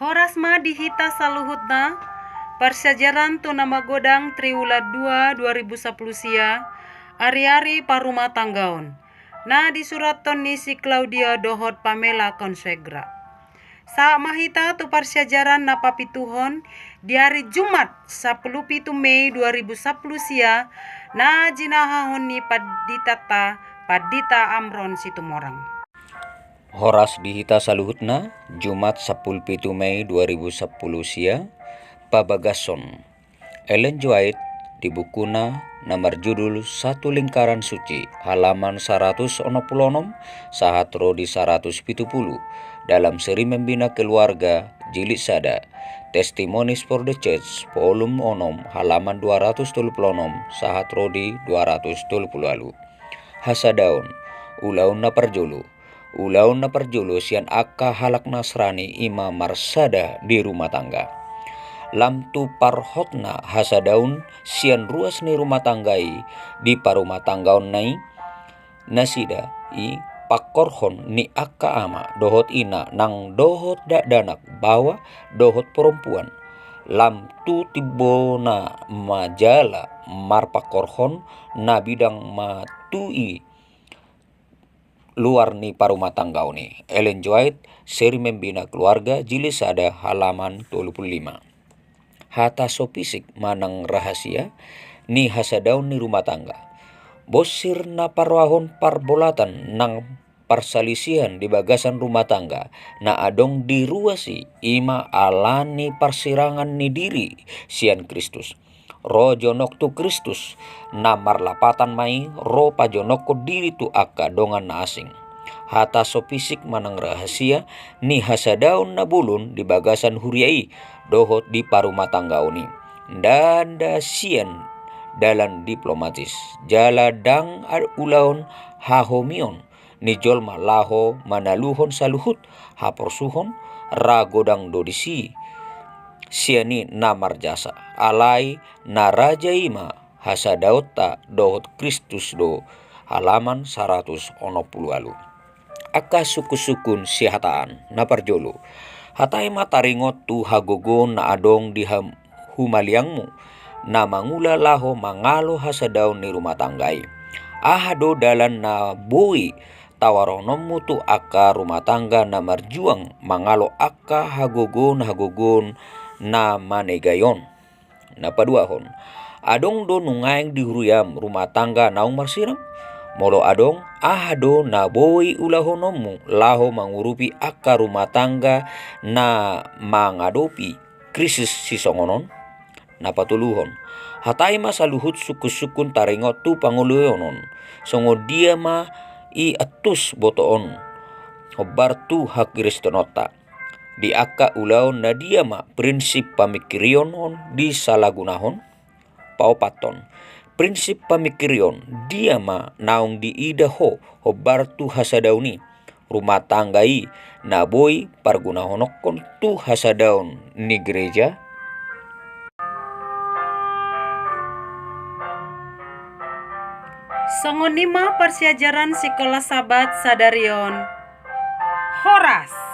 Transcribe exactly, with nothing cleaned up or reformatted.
Horas ma di hita saluhutna. Parsiajaran tu na magodang triwulan dua dua ribu sapuluh sia, ari-ari parumatanggaon, na disurathon ni si Claudia dohot Pamela Konsegra. Sahat ma hita tu parsiajaran na papituhon di ari Jumat sapuluh pitu Mei dua ribu sapuluh sia, na jinahahon ni panditanta, Pandita Amron Situmorang. Horas di hita saluhutna. Jumat sapuluh pitu Mei dua ribu sapuluh sia, pabagason Ellen G. White di bukuna na marjudul Satu Lingkaran Suci, halaman saratus onom pulu onom sahat ro di saratus pitu pulu, dalam seri Membina Keluarga, jilid sada, Testimonies for the Church, volum onom, halaman dua ratus tolu pulu onom sahat ro di dua ratus tolu pulu ualu. Hasadaon, ulaon na parjolo. Ulaon na parjolo sian angka halak Nasrani i ma marsada di rumah tangga. Lam tu parhotna hasadaon sian ruas ni rumah tangga i, di parumatanggaonna i, nasida i pangkorhon ni angka ama dohot ina nang dohot dakdanak, baoa dohot porompuan. Lam tu timbona ma jala marpangkorhon, na bidang ma tu i luar ni parumatanggaon i. Ellen G. White, seri Membina Keluarga, jilid sada, halaman tolu pulu lima. Hata so pisik manang rahasia ni hasadaon ni rumah tangga. Bonsir na paroahon parbolatan nang parsalisihan di bagasan rumah tangga na adong di ruas i, i ma ala ni parsirangan ni diri sian Kristus. Ro jonok tu Kristus, na marlapatan ma i ro pajonokkon diri tu angka dongan na asing. Hata so pisik manang rahasia ni hasadaon na bolon di bagasan huria i dohot di parumatanggaon i, ndang da sian dalan diplomatis, jala ndang ulaon hahomion ni jolma laho manaluhon saluhut haporsuhon. Ra godang do disi sian i na marjasa, alai na raja i ma hasadaonta dohot Kristus do. Halaman saratus onom pulu ualu. Angka sungkun-sungkun sihataan. Na parjolo, hatai ma taringot tu hagogoon na adong di ham-, humaliangmu, na mangula laho mangalo hasadaon ni rumah tangga i. Aha do dalan na boi tawarononmu tu angka rumah tangga na marjuang mangalo angka hagogoon-hagogoon na manegai on? Na paduahon, adong do nuaeng di huriam rumah tangga naung marsirang? Molo adong, aha do na boi ulahononmu laho mangurupi angka rumah tangga na mangadopi krisis sisongon on? Na patoluhon, hatai ma saluhut sungkun-sungkun taringot tu pangoloion on. Songon dia ma i antus botoon hombar tu hakristenonta? Di angka ulaon na dia ma prinsip pamingkirion on disalagunahon? Paopathon, prinsip pamingkirion dia ma naung diida ho hombar tu hasadaon i? Rumah tangga i na boi pargunahononkon tu hasadaon ni gereja? Songon i ma parsiajaran Sikola Sabat sadari on. Horas.